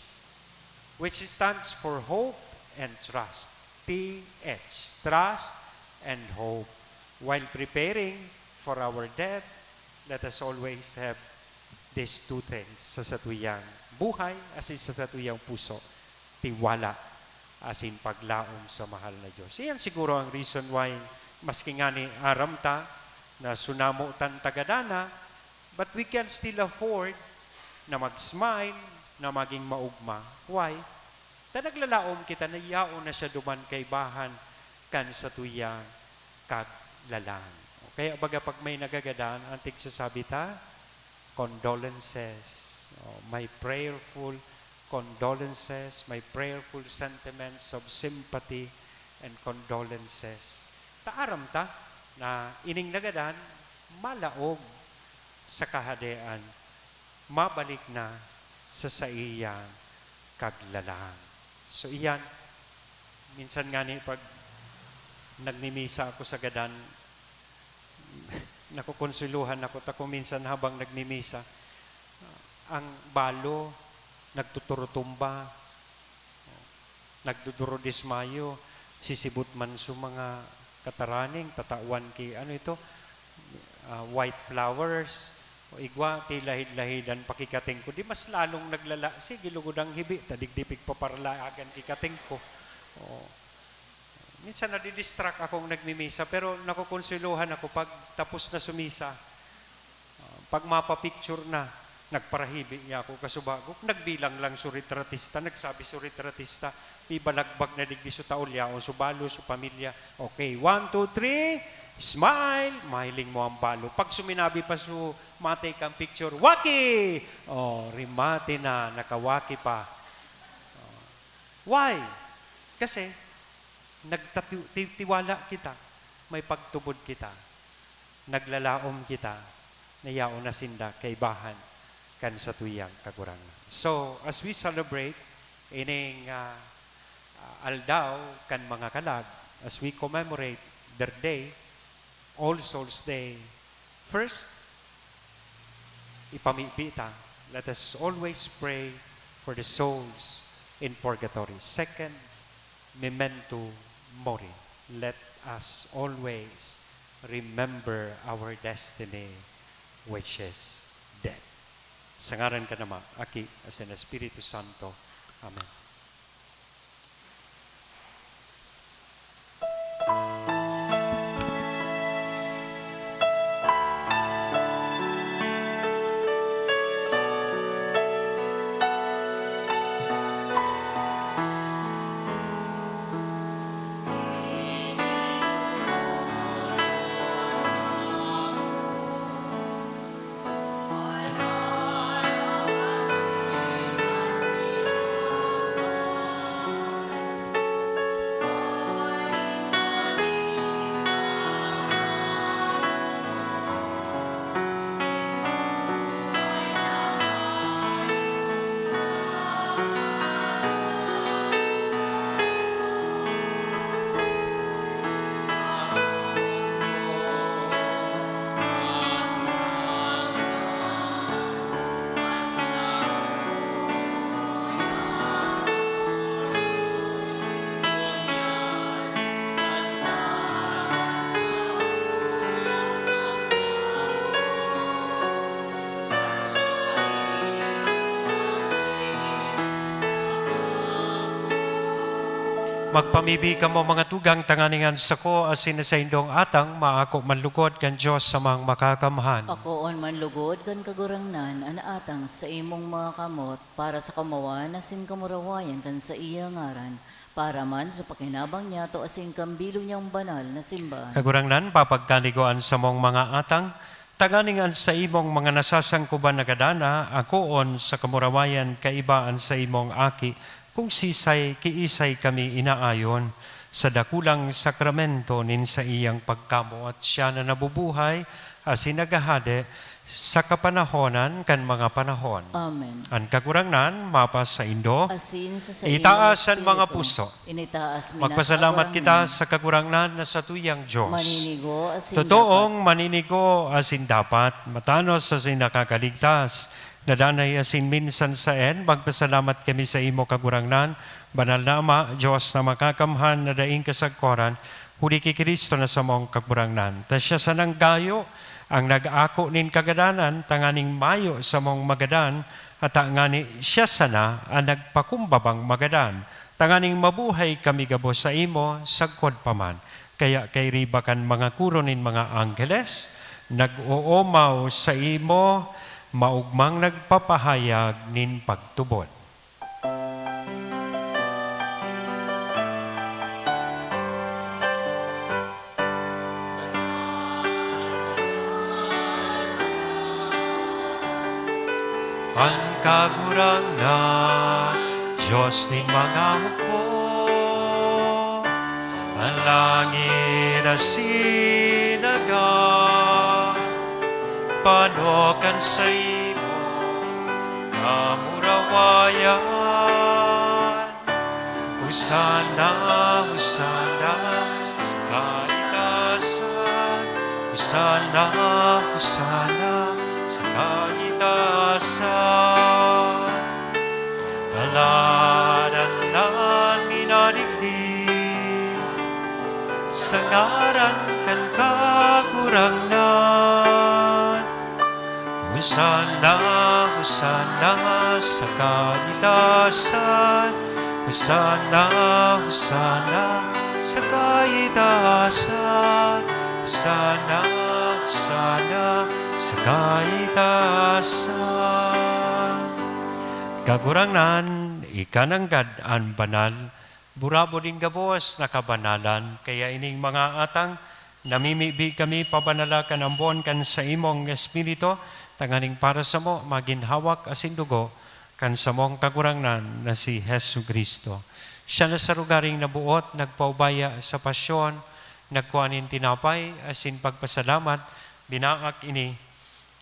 which stands for hope and trust. T H, trust and hope. While preparing for our death, let us always have these two things sa satuyang buhay, asin sa satuyang puso, tiwala, asin paglaom sa mahal na Diyos. Iyan siguro ang reason why, maski ngani aram ta na sunamo tan tagadana, but we can still afford na mag-smile, na maging maugma. Why? Ta naglalaom kita na yaon na siya duman kaibahan kan satuyang kaglalang. O kaya baga pag may nagagadan, ang tigsasabi ta, condolences. O, my prayerful condolences, my prayerful sentiments of sympathy and condolences. Ta aram ta na ining nagadan malaog sa Kahadean, mabalik na sa saiyang kaglalang. So, iyan, minsan ngani pag nagmimisa ako sa gadan, nakokonsuwelohan ako ta kung minsan habang nagmimisa, ang balo nagtuturutumba, nagdudurodismayo, sisibot man sa mga kataraning, tatawan ki, ano ito, ah, white flowers, o igwa, ti lahid-lahidan pa ki kating ko. Di mas lalong naglala, sige, lugod ang hibi, ta digdi pigpaparalagan ki kating ko. O, minsan nadidistract akong nagmimisa, pero nakokonsuwelohan ako pag tapos na sumisa. Ah, pag mapa-picture na, nagparahibi niya ako, kasubago, nagbilang lang su retratista, nagsabi su retratista, may balagbag na digdi su taon, yaon su balo, su pamilya. Okay, one, two, three, smile, mahiling mo ang balo. Pag suminabi pa su matay kang picture, "Waki!" Oh, rimate na, nakawaki pa. Oh. Why? Kasi, nagtati-, ti-, tiwala kita, may pagtubod kita, naglalaom kita, na yaon na sinda kaibahan kan satuyang Kagurangnan. So, as we celebrate ining, ah, ah, aldaw kan mga kalag, as we commemorate their day, All Souls Day, first, ipamibi ta, let us always pray for the souls in purgatory. Second, memento mori. Let us always remember our destiny, which is death. Sa ngaran kan Ama, Aki, asin Espiritu Santo. Amen. Magpamibi kamo, mga tugang, tanganing an sako asin an saindong atang maako manlugod kan Dios Amang Makakamhan. Akoon manlugod kan Kagurangnan an atang sa imong mga kamot, para sa kamawan asin kamurawayan kan saiya ngaran, para man sa pakinabang niyato asin kan bilog niyang banal na simbahan. Kagurangnan, papagkanigo an samong mga atang, tanganing an saimong mga nasasangkoban na gadan akoon sa kamurawayan kaiba an saimong Aki, kung sisay kiisay kami inaayon. Sa dakulang sakramento nin saiyang pagkamoot, siya na nabubuhay asin naghahade sa kapanahonan kan mga panahon. Amen. An Kagurangnan mapasaindo. Asin sa saimo Itaas an mga espiritu. Puso. Initaas mi na, Magpasalamat Kagurangnan. Kita sa Kagurangnan na satuyang Dios. Maninigo asin Totoong dapat. Maninigo asin dapat, matanos asin nakakaligtas. Nadanay asin minsan saen, magpasalamat kami sa imo, Kagurangnan, Banal na Ama, Dios na makakamhan na daing kasagkoran, huli ki Cristo na samong Kagurangnan. Ta siya sanang gayo ang nag-ako nin kagadanan, tanganing mayo samong magadan, at ngani siya sana an nagpakumbabang magadan, tanganing mabuhay kami gabos saimo sagkod pa man. Kaya kairiba kan mga koro nin mga angheles, nag-oomaw saimo, maogmang nagpapahayag nin pagtubod. An Kagurangnan, Dios nin mga hukbo, an langit asin daga, pano kan saimong kamurawayan. Hosana, Hosana sa kaitaasan. Hosana, Hosana sa kaitaasan. Paladan an minadigdi sa ngaran kan Kagurangnan. Hosana, Hosana sa kaitaasan. Hosana, Hosana sa kaitaasan. Hosana, Hosana sa kaitaasan. Kagurangnan, ika nanggad an banal. Burabod nin gabos na kabanalan, kaya ining mga atang, namimibi kami pabanala kan ambon kan saimong Espiritu, tanganing para samo magin hawak asin dugo kan samong Kagurangnan na si Jesu-Cristo. Siya na sa lugaring nabuot, nagpaubaya sa pasyon, nagkua nin tinapay asin pagpasalamat, binaak ini,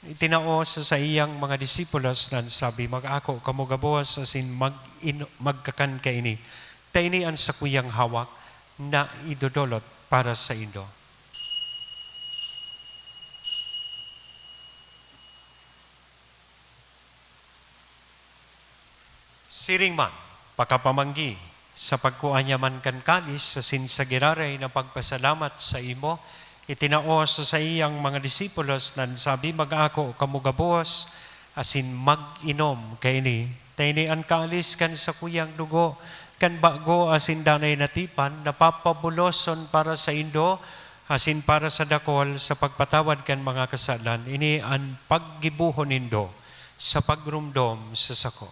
itinao sa saiyang mga disipulos na nagsabi, "Mag-ako kamo gabos asin mag-ino-, magkakan kaini, ta ini an sakuyang hawak na idodolot para saindo." Siring man, pakapamanggi, sa pagkua niya man kan kalis asin sa giraray na pagpasalamat saimo, itinao sa saiyang mga disipulos na nagsabi, "Mag-ako kamo gabos asin mag-inom kaini. Ta ini an kalis kan sakuyang dugo kan bago asin danay na tipan, na papabuloson para saindo asin para sa dakul sa pagpatawad kan mga kasalan. Ini an paggibohon nindo sa pagromdom sa sako."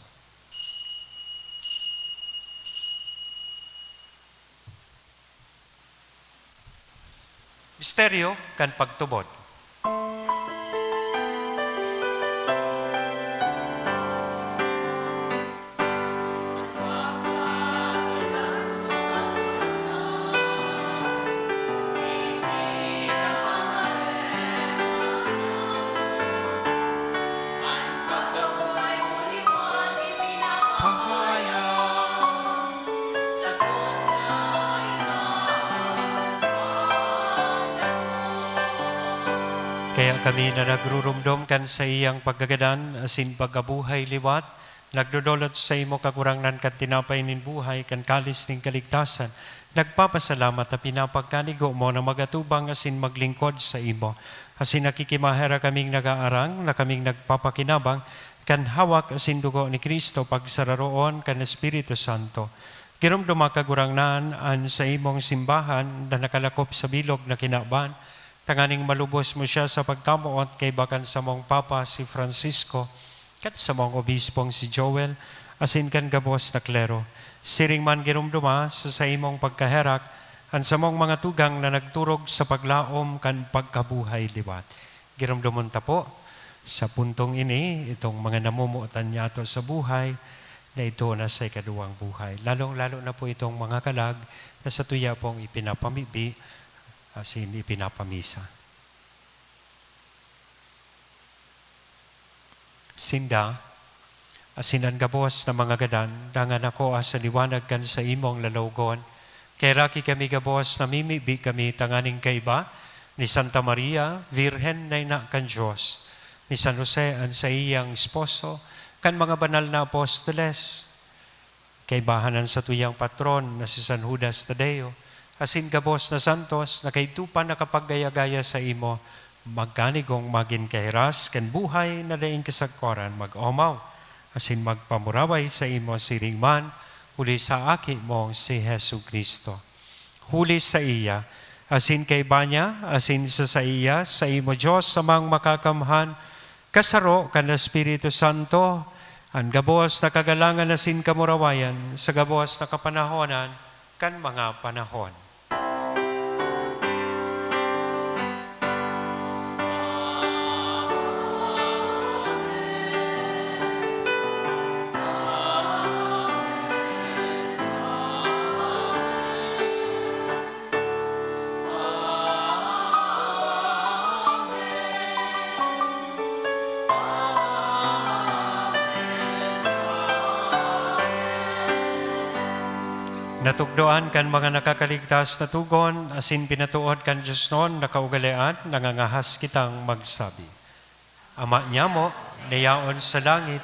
Misteryo kan pagtubod. Kaya kami na nagruromdom kan saiyang pagkagadan asin pagkabuhay liwat, nagdodolot saimo, Kagurangnan, kan tinapay nin buhay, kan kalis nin kaligtasan, nagpapasalamat ta pinapagkanigo mo na magatubang asin maglingkod saimo. Asin nakikimaherak kaming nagaarang na kaming nagpapakinabang kan hawak asin dugo ni Cristo, pagsararoon kan Espiritu Santo. Giromdoma, Kagurangnan, an saimong simbahan na nakalakop sa bilog na kinaban, tanganing malubos mo siya sa pagkamoot kaiba kan samong Papa, si Francisco, kan samong Obispong si Joel, asin kan gabos na klero. Siring man giromdoma sa saimong pagkaherak an samong mga tugang na nagturog sa paglaom kan pagkabuhay liwat. Giromdomon ta po sa puntong ini itong mga namomotan niyato sa buhay na ito na sa ikaduwang buhay. Lalong-lalo na po itong mga kalag na satuya pong ipinapamibi asin ipinapamisa. Sinda, asin an gabos na mga gadan, dangan ako sa liwanag kan saimong lalawgon. Kaheraki kami gabos, namimibi kami tanganing kaiba ni Santa Maria, Birhen na ina kan Dios, ni San Jose, an saiyang esposo, kan mga banal na apostoles, kaibahan an satuyang patron na si San Judas Tadeo, asin gabos na santos na kaidto pa nakapagaya-gaya saimo, magkanigong magin kahiras kan buhay na daing kasagkoran mag-omaw, asin magpamuraway saimo siring man, huli sa Aki mong si Jesu-Cristo. Huli saiya, asin kaiba niya, asin sa saiya, saimo, Dios Amang Makakamhan, kasaro kan Espiritu Santo, an gabos na kagalangan asin kamurawayan sa gabos na kapanahonan kan mga panahon. Natugdoan kan mga nakakaligtas na tugon, asin pinatuod kan Dios non na kaugalean, nangangahas kitang magsabi, Ama nyamo, na yaon sa langit,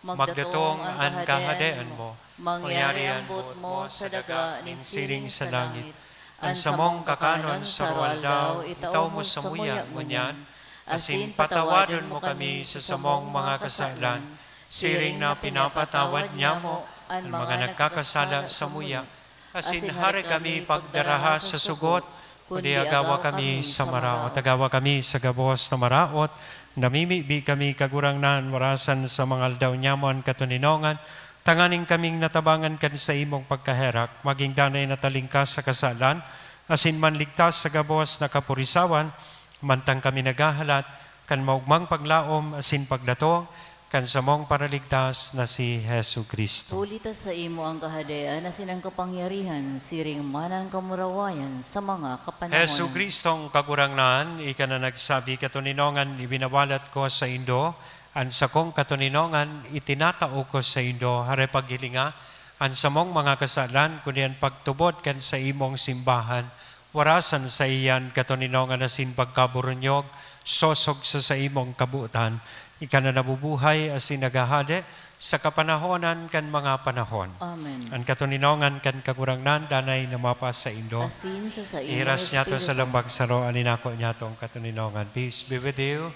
Magdatong an Kahadean mo. Mangyari an boot mo sa daga nin siring sa langit. An samong kakanon sa aroaldaw, itao mo samuya ngunyan, asin patawadon mo kami sa samong mga kasalan, siring na pinapatawad nyamo an mga nagkakasala samuya. Asin hare kami pagdaraha sa sugot, kundi agawa kami sa maraot. Agawa kami sa gabos na maraot, namimibi kami, Kagurangnan, warasan sa mga aldaw nyamo an katoninongan, tanganing kaming natabangan kan saimong pagkaherak, maging danay na talingkas sa kasalan, asin manligtas sa gabos na kapurisawan, mantang kami naghahalat kan maogmang paglaom asin pagdatong kan samong Paraligtas na si Jesu-Cristo. Huli ta saimo an Kahadean asin an kapangyarihan siring man an kamurawayan sa mga kapanahonan. Jesu-Cristong Kagurangnan, ika na nagsabi, "Katoninongan ibinawalat ko saindo, an sakong katoninongan itinatao ko saindo." Hare paghilinga an samong mga kasalan, kundi an pagtubod kan saimong simbahan, warasan saiyan katoninongan asin pagkaburunyog, sosog sa saimong kabotan. Ika na nabubuhay asin naghahade sa kapanahonan kan mga panahon. Amen. An katoninongan kan Kagurangnan danay na mapasaindo. Asin sa saimo Ihiras niyato sa espiritu. Lambag saro an inako niyatong katoninongan. Peace be with you.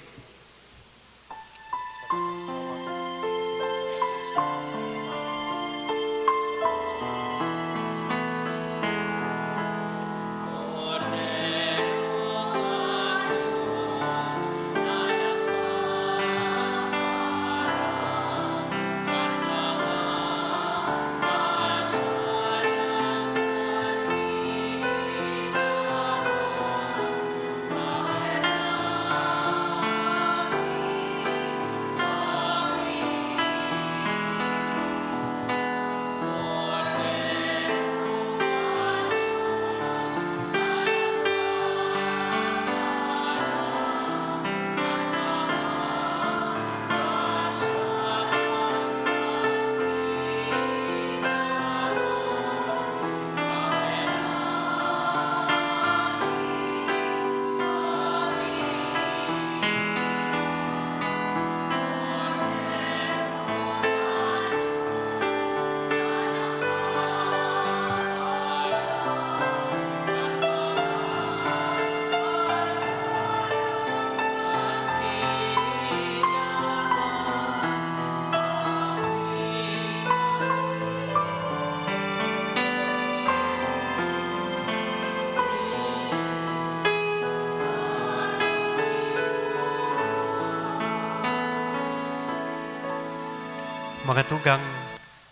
Mga tugang,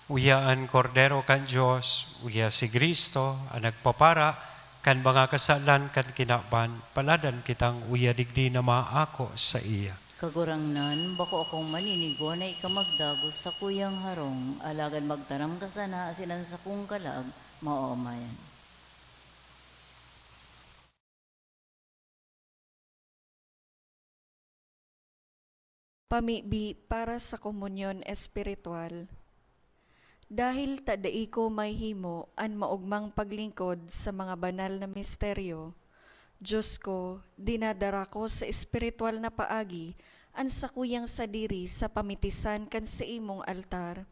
uya an Kordero kan Dios, uya si Cristo, an nagpapara kan mga kasalan kan kinaban, paladan kitang uya digdi na maako saiya. Kagurangnan, bako akong maninigo na ika magdagos sa kuyang harong, alagad magtaram ka sana asin an sakong kalag maomayan. Pamibi para sa komunyon espiritual. Dahil ta dai ko mahimo an maogmang paglingkod sa mga banal na misteryo, Dios ko, dinadara ko sa espiritual na paagi an sakuyang sadiri sa pamitisan kan saimong altar.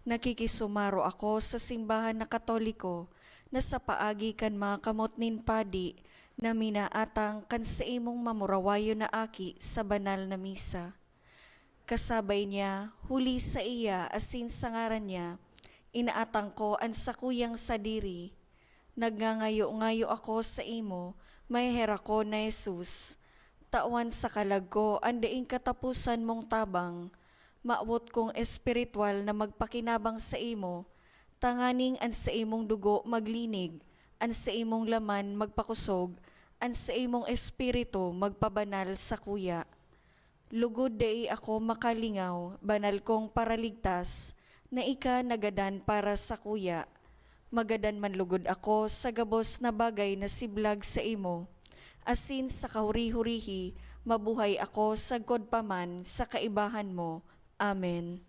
Nakikisumaro ako sa simbahan na Katoliko na sa paagi kan mga kamot nin padi na minaatang kan saimong mamurawayon na aki sa banal na misa. Kasabay niya, huli saiya asin sa ngaran niya, inaatang ko an sakuyang sadiri. Nagngangayo-ngayo ako saimo, maheherak ko na Jesus. Tawan sa kalag ko an daing kataposan mong tabang. Mawot kong espiritual na magpakinabang saimo, tanganing an saimong dugo maglinig, an saimong laman magpakosog, an saimong espiritu magpabanal sakuya. Lugod dai ako makalingaw, banal kong Paraligtas, na ika nagadan para sakuya. Magadan man lugod ako sa gabos na bagay na siblag saimo, asin sa kahuri-hurihi mabuhay ako sagkod pa man sa kaibahan mo. Amen.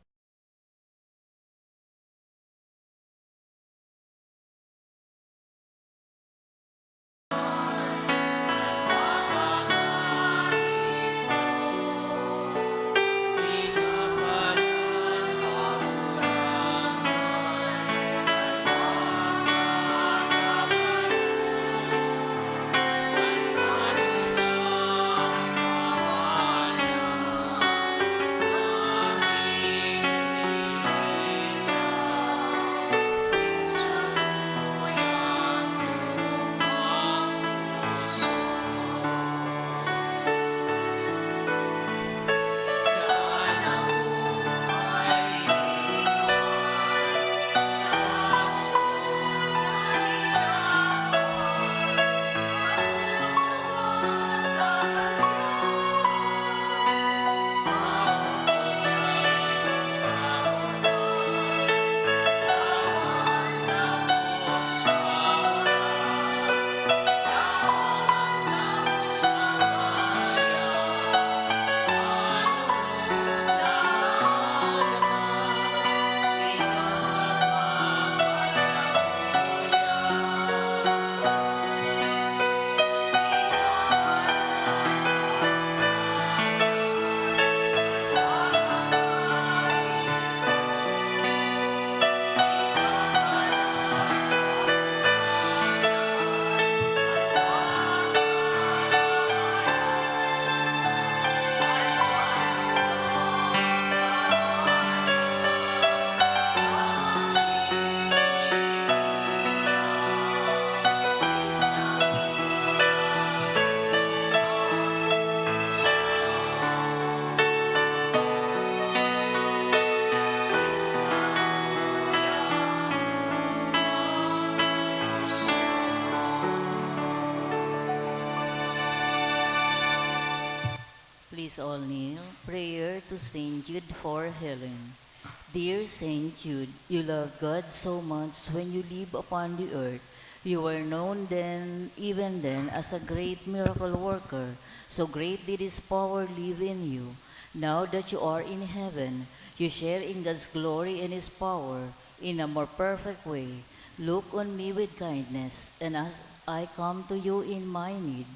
Please all kneel. Prayer to Saint Jude for healing. Dear Saint Jude, you loved God so much when you lived upon the earth. You were known then, even then, as a great miracle worker. So great did His power live in you. Now that you are in heaven, you share in God's glory and His power in a more perfect way. Look on me with kindness, and as I come to you in my need,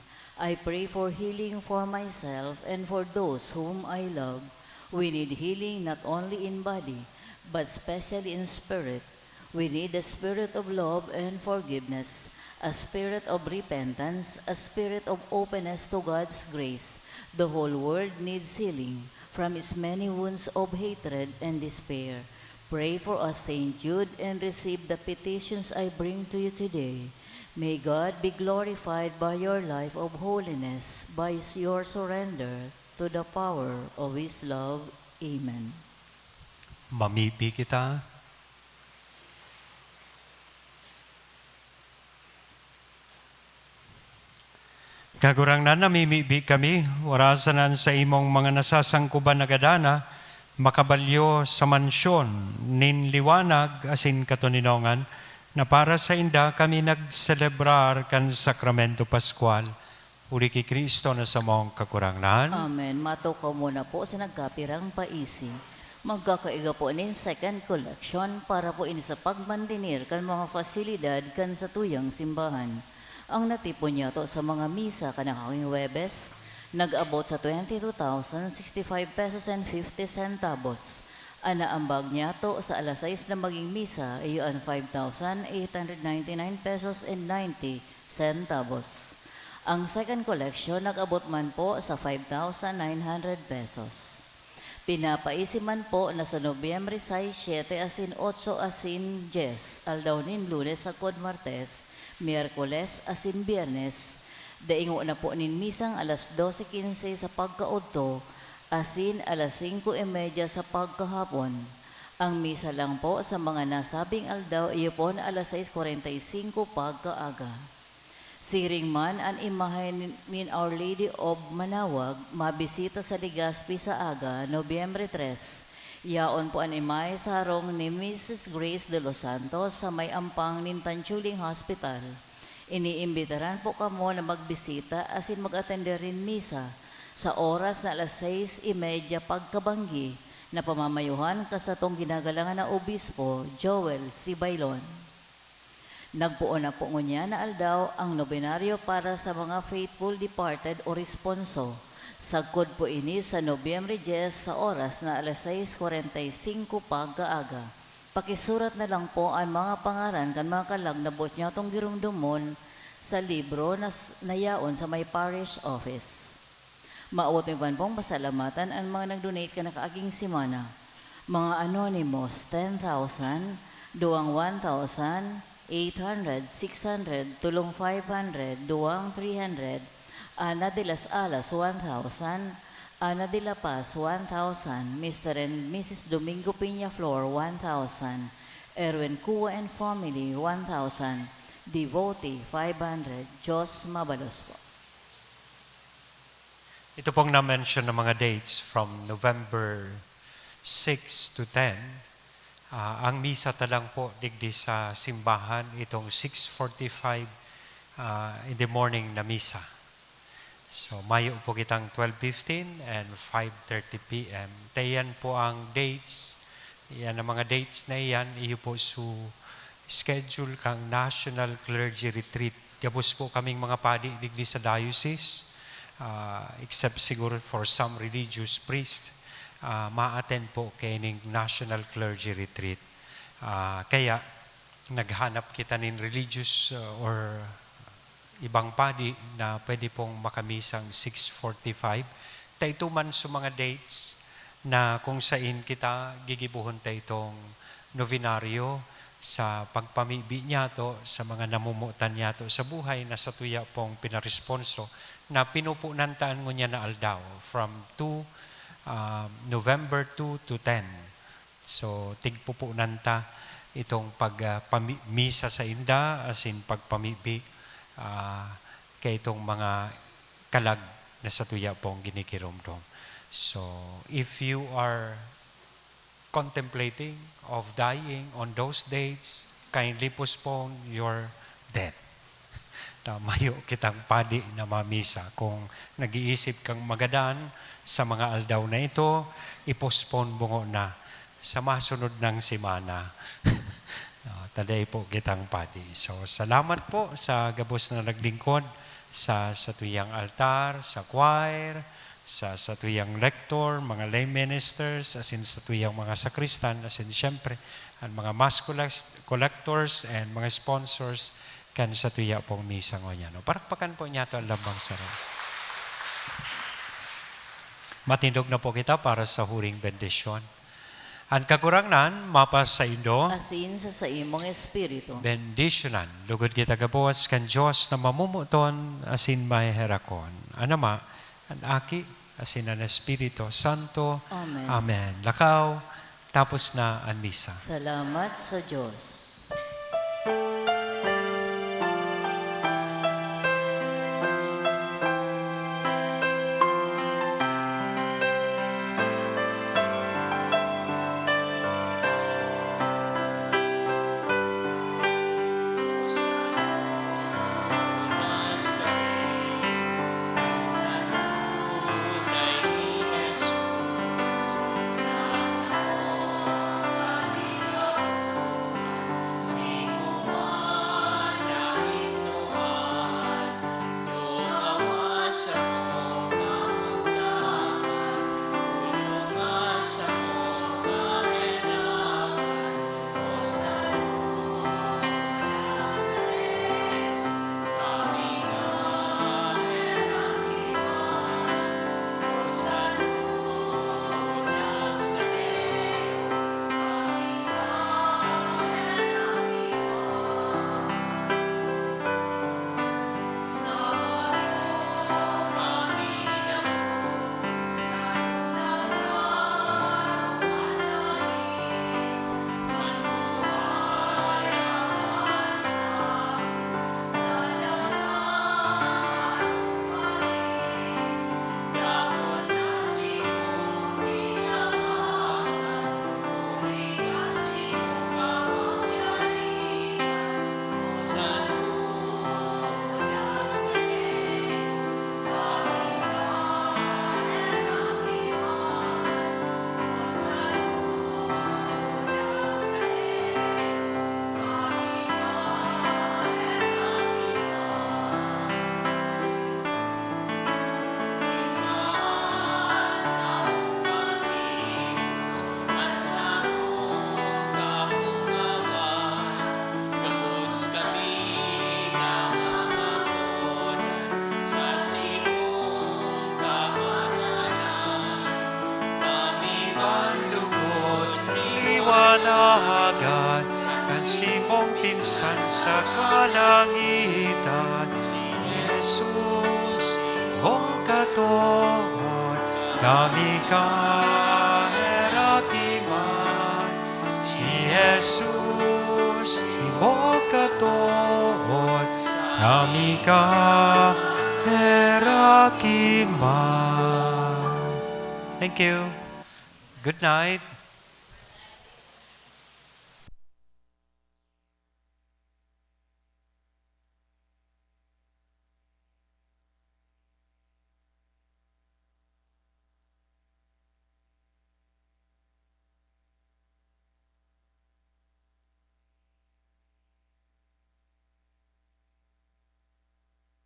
I pray for healing for myself and for those whom I love. We need healing not only in body, but especially in spirit. We need a spirit of love and forgiveness, a spirit of repentance, a spirit of openness to God's grace. The whole world needs healing from its many wounds of hatred and despair. Pray for us, Saint Jude, and receive the petitions I bring to you today. May God be glorified by your life of holiness, by your surrender to the power of His love. Amen. Mamibi kita. Kagurangnan, namimibi kami, warasan an saimong mga nasasangkuban na gadana makabalyo sa mansyon nin liwanag asin katoninongan, na para sainda kami nagselebrar kan Sakramento Pascual, huli ki Cristo na samong Kagurangnan. Amen. Matukaw muna po sa nagkapirang paisi. Magkakaiga po nin second collection para po ini sa pagmantener kan mga fasilidad kan satuyang simbahan. Ang natipon niyato sa mga misa kan nakaaging Huwebes, nag-abot sa twenty-two thousand sixty-five pesos and fifty centavos. An naambag niyato sa alas sais na maging misa, iyo an five thousand eight hundred ninety-nine pesos and ninety centavos. Ang second collection nag-abot man po sa five thousand nine hundred pesos. Pinapaisi man po na sa Nobyembre sais, siyete asin otso asin dyes, aldaw nin Lunes sagkod Martes, Miyerkules asin Byernes, daingo na po nin misang alas dose quince sa pagkaodto asin alas singko y media sa pagkahapon. Ang misa lang po sa mga nasabing aldaw iyo pon alas sais kwarenta y singko pagkaaga. Siring man an imahe nin, nin Our Lady of Manawag, mabisita sa Legazpi sa aga, Nobyembre tres. Yaon po an imahe sa harong ni Misis Grace de los Santos sa may ampang nin Tanchuling Hospital. Iniimbitaran po kamo na magbisita asin mag-atender nin misa sa oras na alas sais y media pagkabanggi, na pamamayuhan kan satong ginagalangan na Obispo, Joel Sibaylon. Nagpoon na po ngunyan na aldaw ang nobenaryo para sa mga faithful departed o responso. Sagkod po ini sa Nobyembre dyes sa oras na alas sais kwarenta y singko pagkaaga. Pakisurat na lang po an mga pangaran kan mga kalag na boot nyatong giromdomon sa libro na s-, na yaon sa may parish office. Maot mi man pong pasalamatan an mga nag-donate kan nakaaging semana. Mga anonymous, ten thousand, duwang one thousand, eight hundred, six hundred, tolong five hundred, duwang three hundred, Ana de las Alas, one thousand, Ana de la Paz, one thousand, Mister and Missus Domingo Peñaflor, one thousand, Erwin Cua and family, one thousand, Devotee, five hundred. Diyos mabalos po. Ito pong na-mention na mga dates from November six to ten, ah, ang misa ta lang po digdi sa simbahan, itong six forty-five, ah, in the morning na misa. So, mayo po kitang twelve fifteen and five thirty P M. Tayan po ang dates. Yan ang mga dates na iyan, iyo po su schedule kang National Clergy Retreat. Gabos po kaming mga padi digdi sa diocese, ah, except siguro for some religious priest, ah, ma-attend po kaining National Clergy Retreat. Ah, kaya naghanap kita nin religious, ah, or ibang padi na pwede pong makamisang six forty-five. Ta ito man sa mga dates na kung sain kita gigibohon ta itong novenaryo sa pagpamibi niyato sa mga namomotan niyato sa buhay na satuya pong pinaresponso na pinupunan ta an ngunyan na aldaw from two, ah, November two to ten. So, tigpupunan ta itong pag, ah, pami-, misa sainda, asin pagpamibi, ah, kay itong mga kalag na satuya pong ginigiromdom. So, if you are contemplating of dying on those dates, kindly postpone your death. Ta mayo kitang padi na mamisa. Kung nag-iisip kang magadan sa mga aldaw na ito, i-postpone mo ngona sa masunod nang semana. Ah, ta dai po kitang padi. So, salamat po sa gabos na naglingkod sa satuyang altar, sa choir, sa satuyang lector, mga lay ministers, asin satuyang mga sakristan, asin siyempre, an mga mass collect-, collectors and mga sponsors kan satuya pong misa ngunyan. O, parakpakan po niyato an lambang saro. Matindog na po kita para sa huring bendisyon. An Kagurangnan mapasaindo. Asin sa saimong espiritu. Bendisyonan lugod kita gabos kan Dios na mamomoton asin maheherakon, an Ama, an Aki, asin an Espiritu Santo. Amen. Amen. Lakaw, tapos na an misa. Salamat sa Dios. Kami manlugod, liwanagan kan simong pinsan sa kalangitan, si Jesus, simong katood, kami kaheraki man. Si Jesus, simong katood, kami kaheraki man. Thank you. Good night.